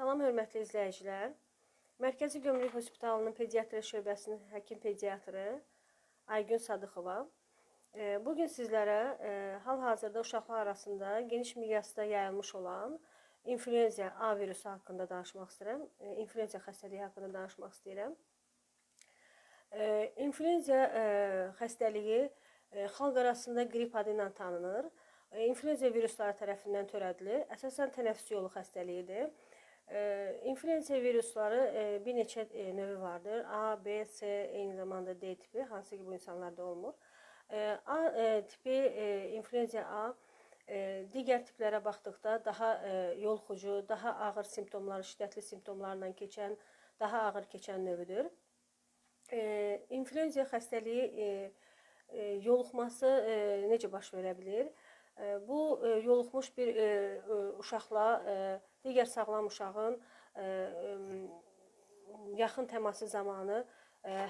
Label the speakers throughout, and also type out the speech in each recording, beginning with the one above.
Speaker 1: Salam hörmətli izləyicilər. Mərkəzi Gömrük Hospitalının pediatriya şöbəsinin həkim pediatrı Aygün Sadıxova. Bugün sizlərə hal-hazırda uşaqlar arasında geniş miqyasda yayılmış olan influenza A virusu haqqında danışmaq istəyirəm. İnfluenza xəstəliyi haqqında danışmaq istəyirəm. İnfluenza xəstəliyi xalq arasında qrip adı ilə tanınır. İnfluenza virusları tərəfindən törədilir. Əsasən tənəffüs yolu xəstəliyidir. İnfluenza virusları bir neçə növü vardır. A, B, C, eyni zamanda D tipi, hansı ki bu insanlarda olmur. A tipi influenza A digər tiplərə baxdıqda daha yoluxucu, daha ağır simptomlar, şiddətli simptomlarla keçən, daha ağır keçən növüdür. İnfluenza xəstəliyi yoluxması necə baş verə bilir? Bu yoluxmuş bir uşaqla digər sağlam uşağın yaxın təması zamanı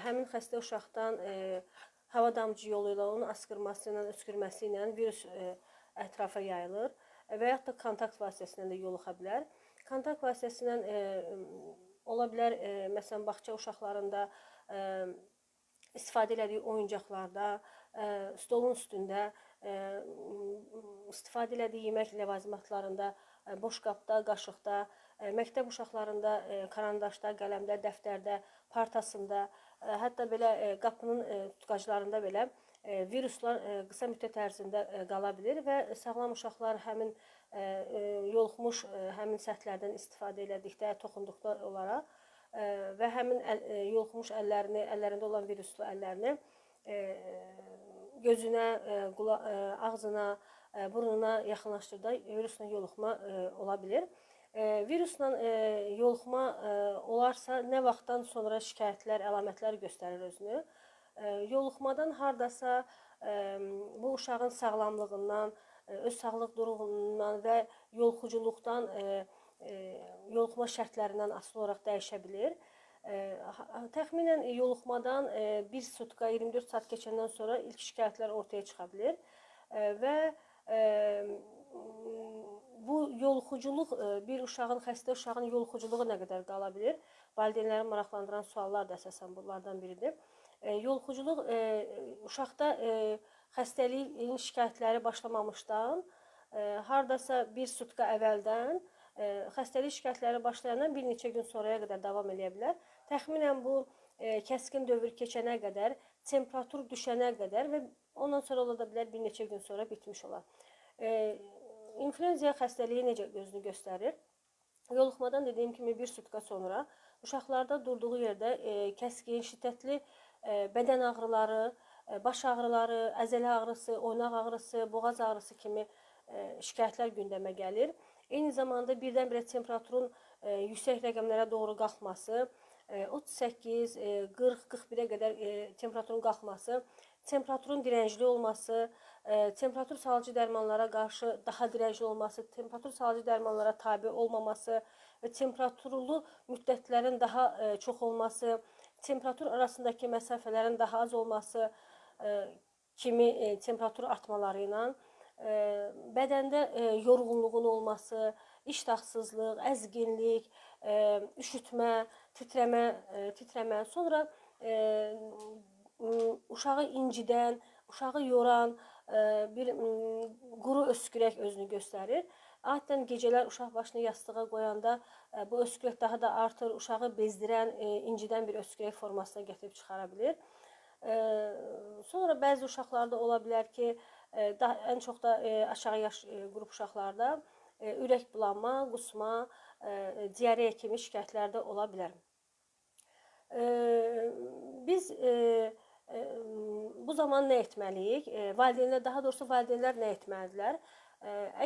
Speaker 1: həmin xəstə uşaqdan hava damcı yolu ilə, onun asqırması ilə, öskürməsi ilə virus ətrafa yayılır və yaxud da kontakt vasitəsilə də yoluxa bilər. Kontakt vasitəsilə ola bilər, məsələn, bağça uşaqlarında istifadə elədiyi oyuncaqlarda, stolun üstündə, istifadə elədiyi yemək ləvazimatlarında, boş qabda, qaşıqda, məktəb uşaqlarında karandaşda, qələmdə, dəftərdə, partasında, hətta belə qapının tutqaclarında belə viruslar qısa müddət ərzində qala bilir və sağlam uşaqlar həmin yoluxmuş həmin səthlərdən istifadə elədikdə, toxunduqda onlara və həmin yoluxmuş əllərini, əllərində olan viruslu əllərini gözünə, ağzına, burnuna yaxınlaşdırdıqda virusla yoluxma ola bilir. Virusla yoluxma olarsa, nə vaxtdan sonra şikayətlər, əlamətlər göstərir özünü? Yoluxmadan hardasa bu uşağın sağlamlığından, öz sağlıq durumundan və yoluxuculuqdan, yoluxma şərtlərindən asılı olaraq dəyişə bilir. Təxminən yoluxmadan bir sutka, 24 saat keçəndən sonra ilk şikayətlər ortaya çıxa bilir və bu yoluxuculuq, bir uşağın, xəstə uşağın yoluxuculuğu nə qədər qala bilir? Valideynləri maraqlandıran suallar da əsasən bunlardan biridir. Yoluxuculuq uşaqda xəstəliyin şikayətləri başlamamışdan, hardasa bir sutka əvvəldən, xəstəlik şikayətləri başlayandan bir neçə gün sonraya qədər davam eləyə bilər. Təxminən bu kəskin dövr keçənə qədər, temperatur düşənə qədər və ondan sonra ola da bilər bir neçə gün sonra bitmiş olar. İnfluenza xəstəliyi necə özünü göstərir? Yoluxmadan dediyim kimi bir sutka sonra uşaqlarda durduğu yerdə kəskin, şiddətli bədən ağrıları, baş ağrıları, əzələ ağrısı, oynaq ağrısı, boğaz ağrısı kimi şikayətlər gündəmə gəlir. Eyni zamanda birdən-birə temperaturun yüksək rəqəmlərə doğru qalxması, 38, 40, 41-ə qədər temperaturun qalxması, temperaturun direncli olması, temperatur salıcı dərmanlara qarşı daha direncli olması, temperatur salıcı dərmanlara tabe olmaması və temperaturlu müddətlərin daha çox olması, temperatur arasındakı məsafələrin daha az olması kimi temperatur artmaları ilə bədəndə yorğunluğun olması, iştahsızlıq, əzginlik, üşütmə, titrəmə, sonra uşağı incidən, uşağı yoran bir quru öskürək özünü göstərir. Adətən gecələr uşaq başını yastığa qoyanda bu öskürək daha da artır, uşağı bezdirən, incidən bir öskürək formasına gətirib çıxara bilir. Sonra bəzi uşaqlarda ola bilər ki, daha, ən çox da aşağı yaş qrup uşaqlarda ürək bulanma, qusma, diareya kimi şikayətlər də ola bilər. Biz bu zaman nə etməliyik? Valideynlər, daha doğrusu valideynlər nə etməlidirlər?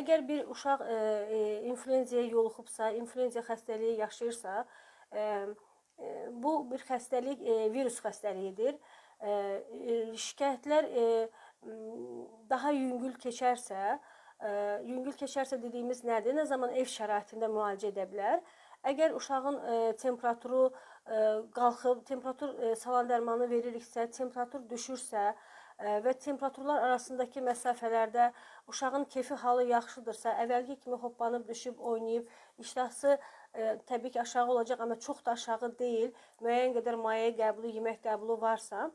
Speaker 1: Əgər bir uşaq influenzaya yoluxubsa, influenza xəstəliyi yaşayırsa, bu bir xəstəlik, virus xəstəliyidir. Şikayətlər daha yüngül keçərsə, yüngül keçərsə dediyimiz nədir? Nə zaman ev şəraitində müalicə edə bilər? Əgər uşağın temperaturu qalxıb, temperatur salan dərmanı veririksə, temperatur düşürsə, və temperaturlar arasındakı məsafələrdə uşağın kefi halı yaxşıdırsa, əvvəlki kimi hoppanıb düşüb oynayıb, iştahsı təbii ki aşağı olacaq, amma çox da aşağı deyil, müəyyən qədər maye qəbulu, yemək qəbulu varsa,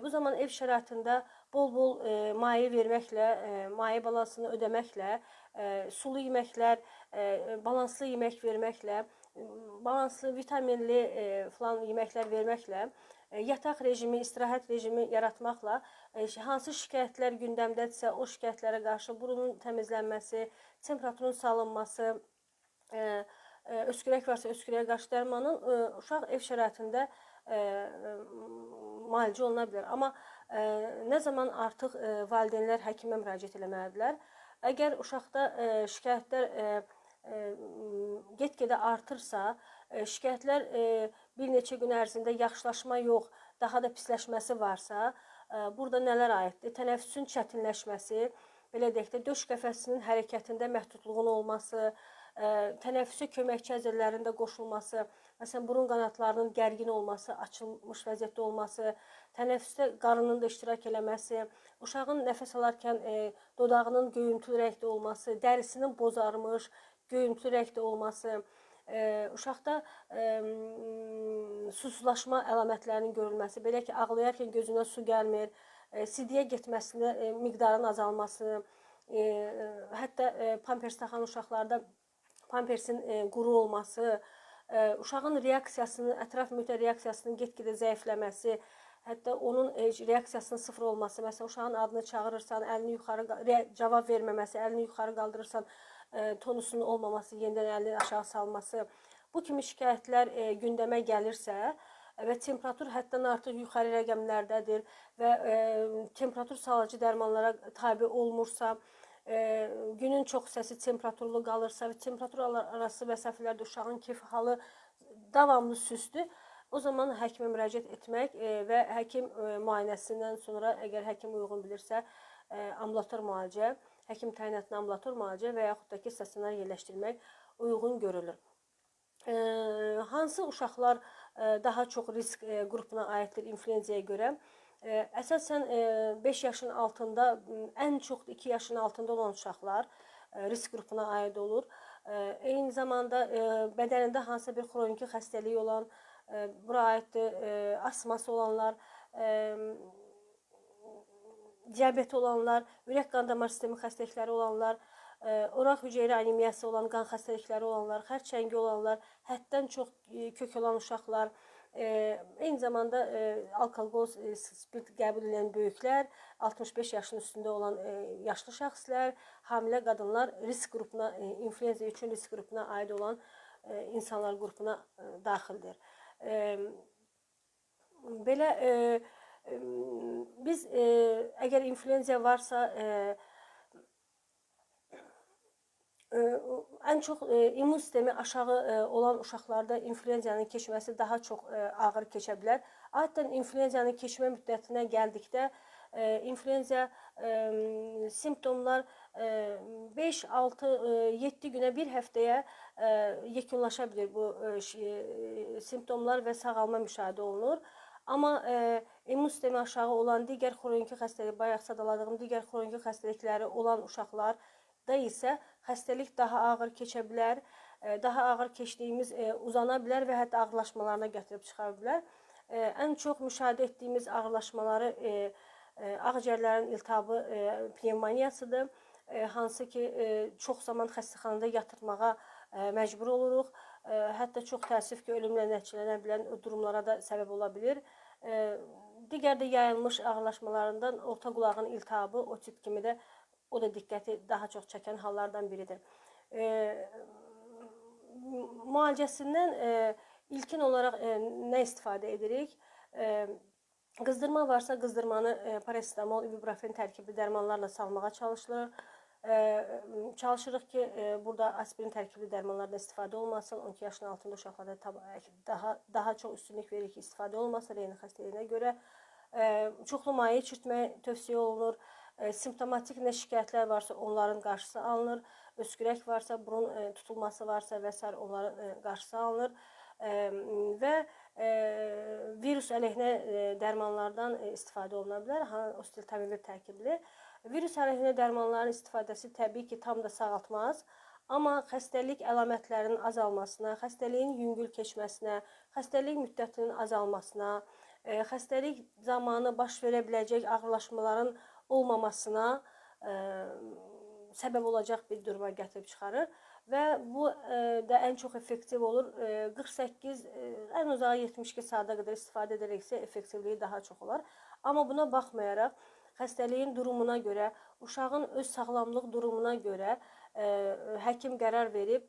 Speaker 1: bu zaman ev şəraitində bol-bol maye verməklə, maye balansını ödəməklə, sulu yeməklər, balanslı yemək verməklə, balanslı, vitaminli filan yeməklər verməklə, yataq rejimi, istirahət rejimi yaratmaqla, hansı şikayətlər gündəmdədirsə, o şikayətlərə qarşı burunun təmizlənməsi, temperaturun salınması, öskürək varsa öskürəyə qarşı dərmanın uşaq ev şəraitində müalicə oluna bilər. Amma nə zaman artıq valideynlər həkimə müraciət eləməlidirlər? Əgər uşaqda şikayətlər get-gedə artırsa, şikayətlər bir neçə gün ərzində yaxşılaşma yox, daha da pisləşməsi varsa, burada nələr aiddir? Tənəffüsün çətinləşməsi, belə deyək də, döş qəfəsinin hərəkətində məhdudluğun olması, tənəffüsə köməkçi əzələlərin də qoşulması, məsələn, burun qanatlarının gərgin olması, açılmış vəziyyətdə olması, tənəffüsdə qarının da iştirak eləməsi, uşağın nəfəs alarkən dodağının göyümtül rəngdə olması, dərisinin bozarmış, göyümtül rəngdə olması, uşaqda susuzlaşma əlamətlərinin görülməsi, belə ki, ağlayarkən gözünə su gəlmir, sidiyə getməsində miqdarın azalması, hətta pampers taxan uşaqlarda pampersin quru olması, uşağın reaksiyasının, ətraf mühitə reaksiyasının get-gedə zəifləməsi, hətta onun reaksiyasının sıfır olması, məsələn, uşağın adını çağırırsan, əlini yuxarı cavab verməməsi, əlini yuxarı qaldırırsan, tonusunun olmaması, yenidən əlini aşağı salması, bu kimi şikayətlər gündəmə gəlirsə və temperatur həddən artıq yuxarı rəqəmlərdədir və temperatur salıcı dərmanlara tabi olmursa, günün çox hissəsi temperaturlu qalırsa və temperatur arası məsafələrdə uşağın keyfi halı davamlı süsdür, o zaman həkimə müraciət etmək və həkim müayinəsindən sonra əgər həkim uyğun bilirsə, ambulator müalicə, həkim təyinatına ambulator müalicə və yaxud da ki, stasionar yerləşdirmək uyğun görülür. Hansı uşaqlar daha çox risk qrupuna aiddir influenzaya görə? Əsasən 5 yaşın altında, ən çox 2 yaşın altında olan uşaqlar risk qrupuna aid olur. Eyni zamanda bədənində hansısa bir xroniki xəstəliyi olan, bura aiddir, asması olanlar, diabeti olanlar, ürək qan damar sistemi xəstəlikləri olanlar, oraq hüceyrə anemiyası olan, qan xəstəlikləri olanlar, xərçəngi olanlar, həddən çox kök olan uşaqlar, eyni zamanda alkoqol, spirt qəbul edən böyüklər, 65 yaşın üstündə olan yaşlı şəxslər, hamilə qadınlar risk qrupuna, influenza üçün risk qrupuna aid olan insanlar qrupuna daxildir. Belə biz əgər influenza varsa, ən çox immun sistemi aşağı olan uşaqlarda influenzanın keçməsi daha çox ağır keçə bilər. Adətən influenzanın keçmə müddətinə gəldikdə influenza simptomlar 5, 6, 7 günə, bir həftəyə yekunlaşa bilir bu simptomlar və sağalma müşahidə olunur. Amma immun sistemi aşağı olan digər xroniki xəstəlik, bayaq sadaladığım digər xroniki xəstəlikləri olan uşaqlarda isə xəstəlik daha ağır keçə bilər, daha ağır keçdiyimiz uzana bilər və hətta ağırlaşmalarına gətirib çıxara bilər. Ən çox müşahidə etdiyimiz ağırlaşmaları ağciyərlərin iltihabı pnevmoniyasıdır, hansı ki çox zaman xəstəxanada yatırmağa məcbur oluruq. Hətta çox təəssüf ki, ölümlə nəticələnə bilən durumlara da səbəb ola bilir. Digər də yayılmış ağırlaşmalarından orta qulağın iltihabı, otit kimi də o da diqqəti daha çox çəkən hallardan biridir. Müalicəsindən ilkin olaraq nə istifadə edirik? Qızdırma varsa qızdırmanı parasetamol, ibuprofen tərkibli dərmanlarla salmağa çalışılır. Çalışırıq ki, burada aspirin tərkibli dərmanlardan istifadə olmasın. 12 yaşın altında uşaqlarda daha çox üstünlük verir ki, istifadə olmasın reyni xəstəliyinə görə. Çoxlu maye içirtmək tövsiyə olunur. Simptomatik nə şikayətlər varsa onların qarşısı alınır. Öskürək varsa, burun tutulması varsa və sair onların qarşısı alınır. Və virus əleyhinə dərmanlardan istifadə oluna bilər, oseltamivir tərkibli. Virus əleyhinə dərmanların istifadəsi təbii ki, tam da sağaltmaz, amma xəstəlik əlamətlərinin azalmasına, xəstəliyin yüngül keçməsinə, xəstəlik müddətinin azalmasına, xəstəlik zamanı baş verə biləcək ağırlaşmaların olmamasına səbəb olacaq bir duruma gətirib çıxarır. Və bu da ən çox effektiv olur. 48, ən uzağı 72 saata qədər istifadə edərəksə effektivliyi daha çox olar. Amma buna baxmayaraq, xəstəliyin durumuna görə, uşağın öz sağlamlıq durumuna görə həkim qərar verib,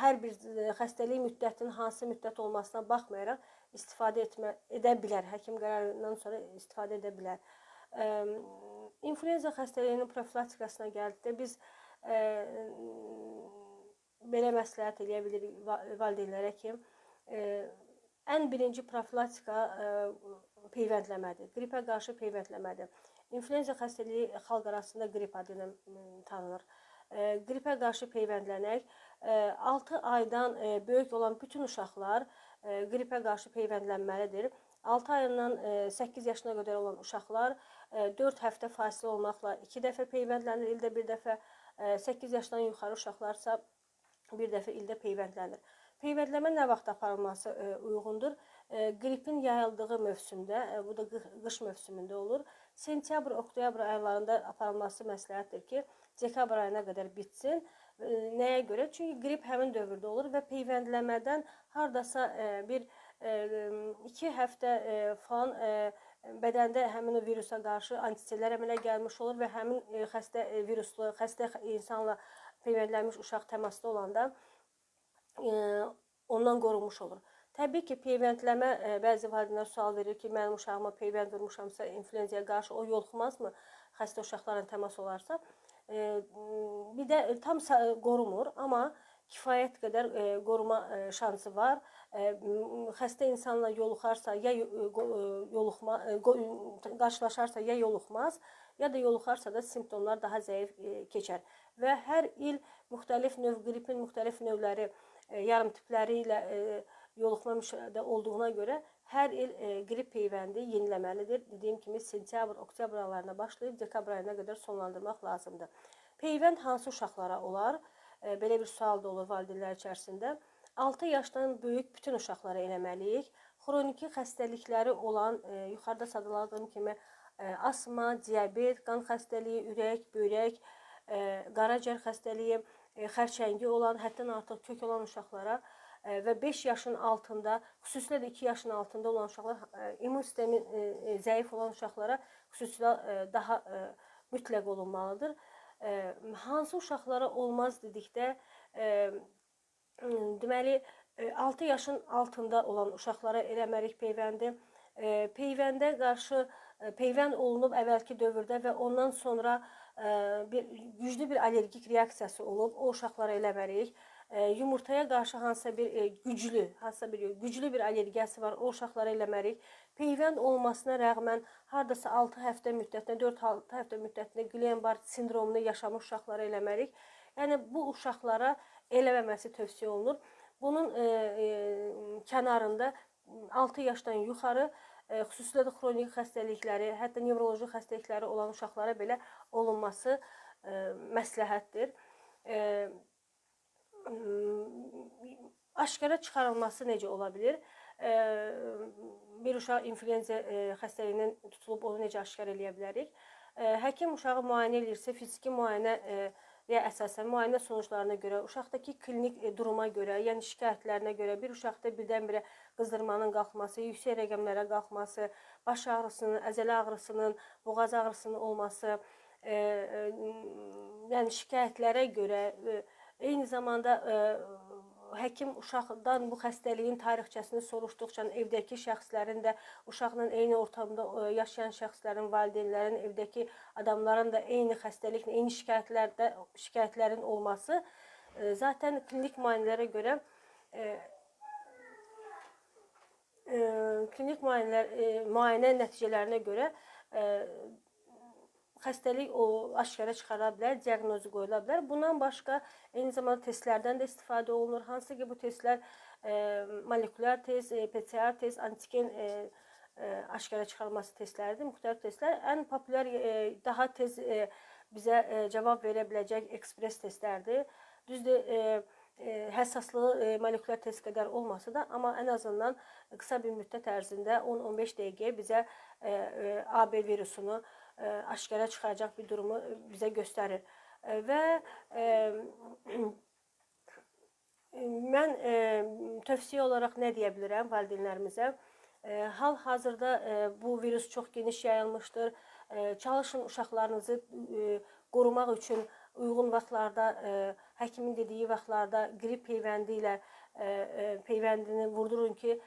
Speaker 1: hər bir xəstəlik müddətinin hansı müddət olmasına baxmayaraq istifadə edə bilər. Həkim qərarından sonra istifadə edə bilər. İnfluenza xəstəliyinin profilaktikasına gəldikdə biz belə məsləhət eləyə bilirik valideynlərə ki, ən birinci profilaktika peyvəndləmədir, qripə qarşı peyvəndləmədir. İnfluenza xəstəliyi xalq arasında qrip adı ilə tanınır. Qripə qarşı peyvəndlənək, 6 aydan böyük olan bütün uşaqlar qripə qarşı peyvəndlənməlidir. 6 ayından 8 yaşına qədər olan uşaqlar 4 həftə fasilə olmaqla 2 dəfə peyvəndlənir, ildə bir dəfə. 8 yaşdan yuxarı uşaqlarsa bir dəfə ildə peyvəndlənir. Peyvəndləmə nə vaxt aparılması uyğundur? Qripin yayıldığı mövsümdə, bu da qış mövsümündə olur. Sentyabr, oktyabr aylarında aparılması məsləhətdir ki, dekabr ayına qədər bitsin. Nəyə görə? Çünki qrip həmin dövrdə olur və peyvəndləmədən hardasa bir 2 həftə falan bədəndə həmin o virusa qarşı antisitlər əmələ gəlmiş olur və həmin xəstə viruslu, xəstə insanla peyvəndlənmiş uşaq təmasda olanda ondan qorunmuş olur. Təbii ki, peyvəndləmə, bəzi valideynlər sual verir ki, mənim uşağıma peyvənd vurmuşamsa influenzaya qarşı o yoluxmazmı xəstə uşaqlarla təmas olarsa? Bir də tam qorumur, amma kifayət qədər qoruma şansı var. Xəstə insanla yoluxarsa, ya yoluxma, qarşılaşarsa ya yoluxmaz, ya da yoluxarsa da simptomlar daha zəif keçər. Və hər il müxtəlif növ, qripin müxtəlif növləri, yarım tipləri ilə yoluxma müşahidə olduğuna görə hər il qrip peyvəndi yeniləməlidir. Dediyim kimi sentyabr, oktyabr aylarına başlayıb dekabr ayına qədər sonlandırmaq lazımdır. Peyvənd hansı uşaqlara olar? Belə bir sual da olur valideynlər içərisində. 6 yaşdan böyük bütün uşaqlara eləməliyik. Xroniki xəstəlikləri olan, yuxarıda sadaladığım kimi asma, diabet, qan xəstəliyi, ürək, böyrək, qaraciyər xəstəliyi, xərçəngi olan, həddən artıq kök olan uşaqlara və 5 yaşın altında, xüsusilə də 2 yaşın altında olan uşaqlar, immun sistemi zəif olan uşaqlara xüsusilə daha mütləq olunmalıdır. Hansı uşaqlara olmaz dedikdə, deməli, 6 yaşın altında olan uşaqlara eləmərik peyvəndi. Peyvəndə qarşı peyvənd olunub əvvəlki dövrdə və ondan sonra bir güclü bir allergik reaksiyası olub, o uşaqlara eləmərik. Yumurtaya qarşı hansısa bir güclü, bir allergiyası var, o uşaqlara eləmərik. Peyvənd olmasına rəğmən hardasa 6 həftə müddətində, 4-6 həftə müddətində Guillain-Barré sindromunu yaşamış uşaqlara eləmərik. Yəni bu uşaqlara eləməməsi tövsiyə olunur. Bunun kənarında 6 yaşdan yuxarı xüsusilə də xronik xəstəlikləri, hətta nevroloji xəstəlikləri olan uşaqlara belə olunması məsləhətdir. Aşkara çıxarılması necə ola bilir? Bir uşaq influenza xəstəliyindən tutulub, onu necə aşkar eləyə bilərik? Həkim uşağı müayinə eləyirsə, fiziki müayinəyə əsasən, müayinə sonuclarına görə, uşaqdakı klinik duruma görə, yəni şikayətlərinə görə bir uşaqda birdən-birə qızdırmanın qalxması, yüksək rəqəmlərə qalxması, baş ağrısının, əzələ ağrısının, boğaz ağrısının olması, yəni şikayətlərə görə, eyni zamanda həkim uşaqdan bu xəstəliyin tarixçəsini soruşduqca evdəki şəxslərin də, uşaqla eyni ortamda yaşayan şəxslərin, valideynlərin, evdəki adamların da eyni xəstəliklə, eyni şikayətlərin olması zaten klinik müayinələrə görə klinik müayinə nəticələrinə görə xəstəlik o aşkara çıxara bilər, diaqnozu qoyula bilər. Bundan başqa eyni zamanda testlərdən də istifadə olunur. Hansı ki bu testlər molekulyar test, PCR test, antigen aşkara çıxarılması testləridir, müxtəlif testlər. Ən populyar, daha tez bizə cavab verə biləcək ekspres testlərdir. Düzdür, həssaslığı molekulyar test qədər olmasa da, amma ən azından qısa bir müddət ərzində 10-15 dəqiqəyə bizə AB virusunu aşkara çıxaracaq bir durumu bizə göstərir. Və mən tövsiyə olaraq nə deyə bilərəm valideynlərimizə? Hal-hazırda bu virus çox geniş yayılmışdır. Çalışın uşaqlarınızı qorumaq üçün uyğun vaxtlarda, həkimin dediyi vaxtlarda qrip peyvəndi ilə peyvəndini vurdurun ki,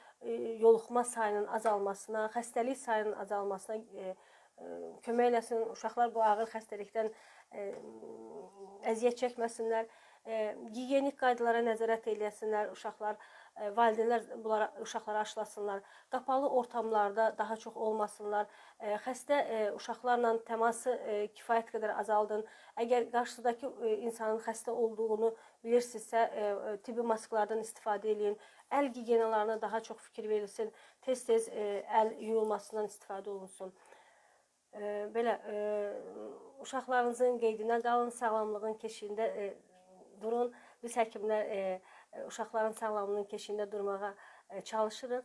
Speaker 1: yoluxma sayının azalmasına, xəstəlik sayının azalmasına kömək eləsin. Uşaqlar bu ağır xəstəlikdən əziyyət çəkməsinlər. Gigiyenik qaydalara nəzarət eləsinlər uşaqlar, valideynlər bunlara uşaqlara aşılasınlar. Qapalı ortamlarda daha çox olmasınlar. Xəstə uşaqlarla təması kifayət qədər azaldın. Əgər qarşıdakı insanın xəstə olduğunu bilirsinizsə, tibbi maskalardan istifadə eləyin. Əl gigiyenalarına daha çox fikir verilsin. Tez-tez əl yuyulmasından istifadə olunsun. Belə uşaqlarınızın qeydinə qalın, sağlamlığın keşiyində durun. Biz həkimlər uşaqların sağlamlığının keşiyində durmağa çalışırıq.